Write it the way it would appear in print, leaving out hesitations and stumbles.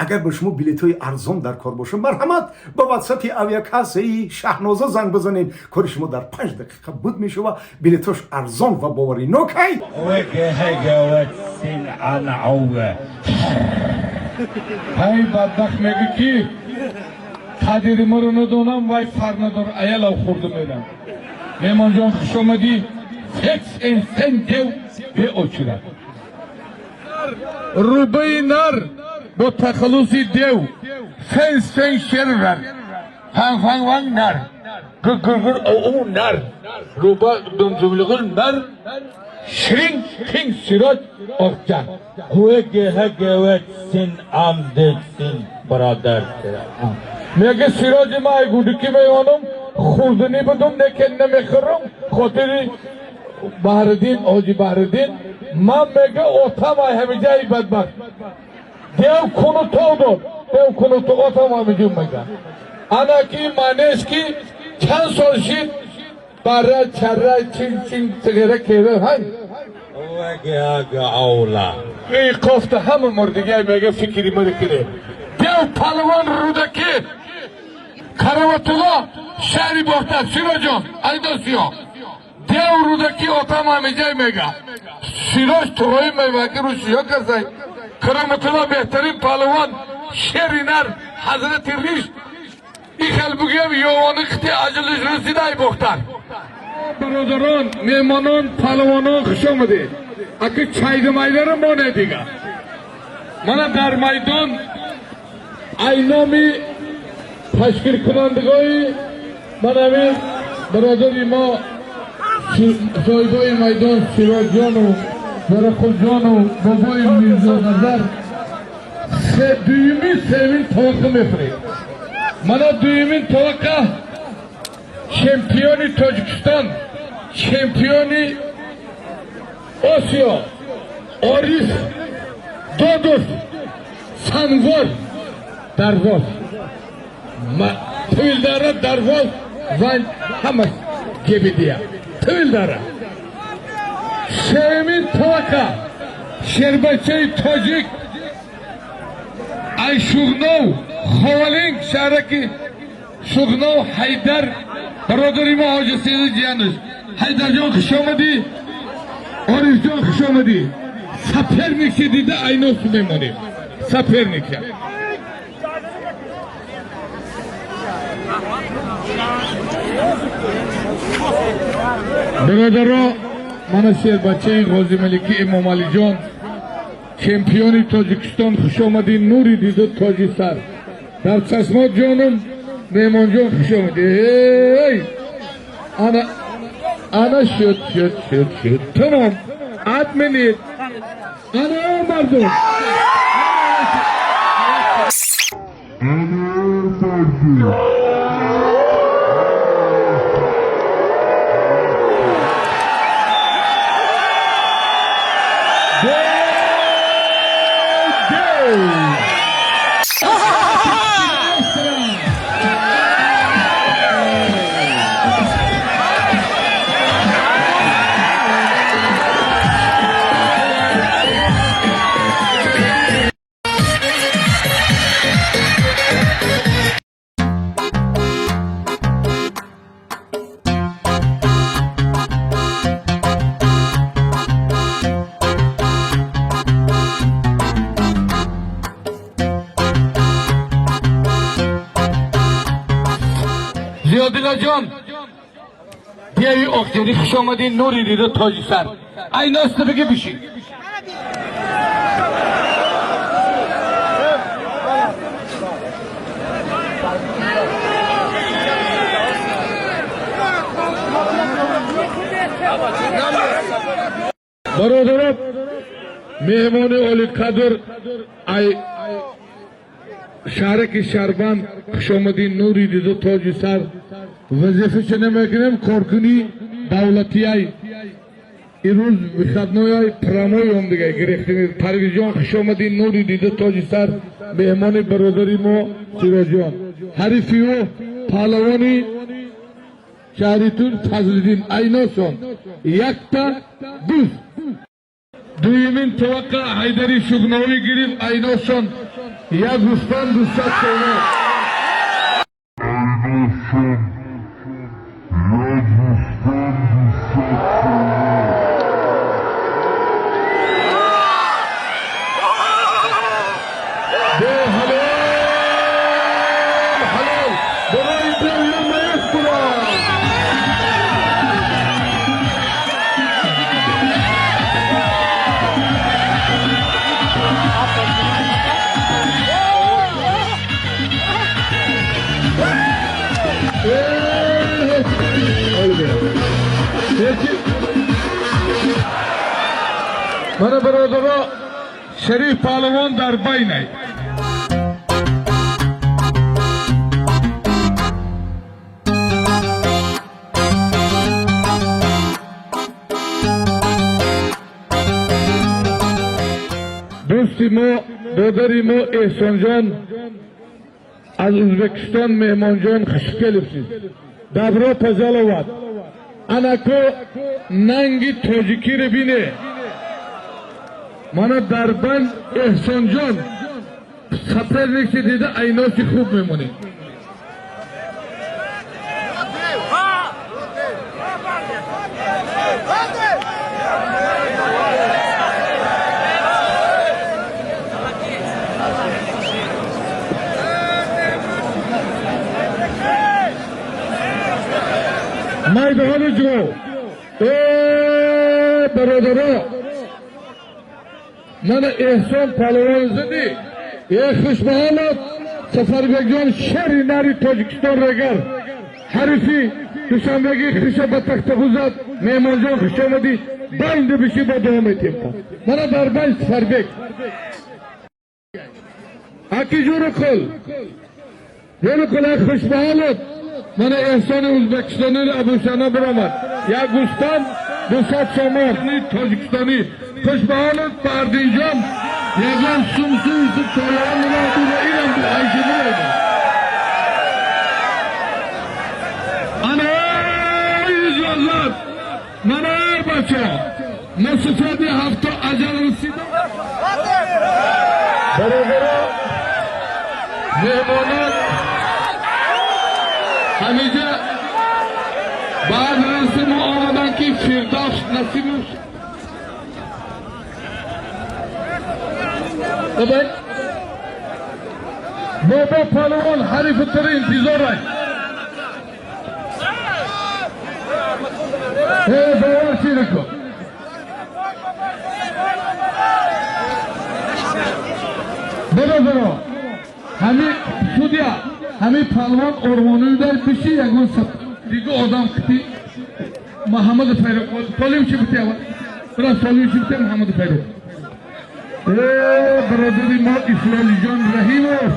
Агар ба шумо билетҳои арзон дар кор бошад, марҳамат, ба ватсапи авиакассаи Шаҳноза занг бизанед. Кори шумо дар 5 дақиқа буд мешава. Билетҳош арзон ва боваринокай. Ҳай, бадбахт мегӯ, ки қадири маро надонам, вай фар надор, аялав хӯрда мерам. Меҳмонҷон, хуш омадӣ. Сексен дев беочирад. Рӯбаи нар бо тахаллуси дев фен фен шервар фан фан ван нар гургур оу нар рӯба думзумлиғул нар ширин кинг сироҷ оқҷан. Мега сироҷи ма ай гудуки меёнам, хурдунӣ будум, лекин намехӯрам, хотири Баҳриддин, ҳоҷи Баҳриддин. Ман мега отам ай ҳамиҷаи бадбахт дев куну тов дод, дев куну то отам ҳамиҷу. Мега ана ки маънест, ки чанд сол шид, бара чара чин чин сиғира кера ҳай эй кофта ҳама мурдигай. Мега фикри маро кунед. Дев палвон Рӯдакӣ Кароматулло, шаҳри Бохтар. Сироҷон, айдосиё дев Рӯдакӣ отам ҳамиҷай. Мега Сироҷ туғои меваки рӯшиё касай. Кароматулло беҳтарин палвон, шери нар, ҳазрати риш ихел бугӯям, ёвони қити аҷалиш расидай Бохтар. Бародарон, меҳмонон, палвонон, хуш омадед. Аки чайда майдара моне дига. Мана дар майдон ай номи ташкилкунандагои манами бародари мо, соҳибои майдон Сироҷону Зарақулҷону бобои Мирзоназар, дуюмин, сеюмин таваққа мефуред. Мана дуюмин таваққа чемпиони Тоҷикистон, чемпиони Осиё Ориф Додов Сангвор, Дарвоз, Тувилдара, Дарвоз ва ҳама гебидия Тувилдара. Сеюмин таваққа шербачаи тоҷик ай Шуғнов, Ховалинг, шаҳраки Шуғнов, Ҳайдар, бародари мо ҳоҷи Сиди ҷиянуш. Ҳайдарҷон, хуш омадӣ. Орифҷон, хуш омадӣ. Соперникши дида айносу мемонем соперникша. Бародаро, мана шербачаи Ғозималикӣ Эмомалиҷон, чемпиони Тоҷикистон, хуш омадӣ, нури диду тоҷи сар дар чашмот ҷонум. Меҳмонҷон, хуш омадӣ. Эй, ана ана шуд, шуд, шуд, шуд, тамом, отменить. Ана мардум. Зиёдиллаҷон, деви Оқҷарӣ, хуш омадӣ, нури дида тоҷи сар айноста биги бишин. Бародаро, меҳмони олиқадр ай шаҳраки Шарбанд, хушомадӣ, нури диду тоҷи сар. Вазифаша намекунем, коркунӣ давлатияй, имрӯз выходной, прямой омдига гирифтем. Парвизҷон, хушомадӣ, нури диду тоҷи сар. Меҳмони бародари мо Сироҷон, ҳарифи ӯ паҳлавони шаҳритун Фазлиддин Айносон, якта дуз. Дуюмин таваққа Ҳайдари Шуғновӣ гирифт Айносон. Як гӯспанд 200 сомон. Як гӯспанд 200 сомон. Бе ҳалол ҳалол барои дев маестро. Мана, бародаро, Шариф паҳлавон дар байнай. Дӯсти мо, додари мо Эҳсонҷон аз Ӯзбекистон, меҳмонҷон, хуш келибсиз, добро пожаловать. Анако нанги тоҷикиро бине. Мана дар банд Эҳсонҷон соперник ши дида, айноси хуб мемонед. Майдони ҷо, э бародаро, мана Эҳсон палвон задӣ. Э, хушбаҳолат, Сафарбекҷон, шери нари Тоҷикистон регар ҳарифи душанбегӣ хиша ба тахта гузад. Меҳмонҷон, хуш омадӣ, банди биши, ба дуо метем. Мана дар банд Сафарбек аки ҷурукул ҷурукул. Хушбаҳолат, мана Эҳсони ӯзбекистонӣ Абушана биромад. Як гӯспанд 200 сомон тоҷикистонӣ. Хушбаҳолат, Фардинҷон, ягон сумсу тоён инам айши бирома. Ана иҷозат, мана бача масофади ҳафто аҷал расида. Бародаро, меҳмонон, ҳамиҷа баъд расиму омадан ки Фирдавс Насимов. Давай. Бобо палвон ҳарифи туро интизорай. Э, бовар чирико. Бародаро, ҳами судья, ҳами палвон ормонуи дар биши, ягон дига одам кити Муҳаммаду Файруқ солим чи битя. Бира солим чи битя Муҳаммаду Файруқ. Э, бародари мо Исроилҷон Раҳимов.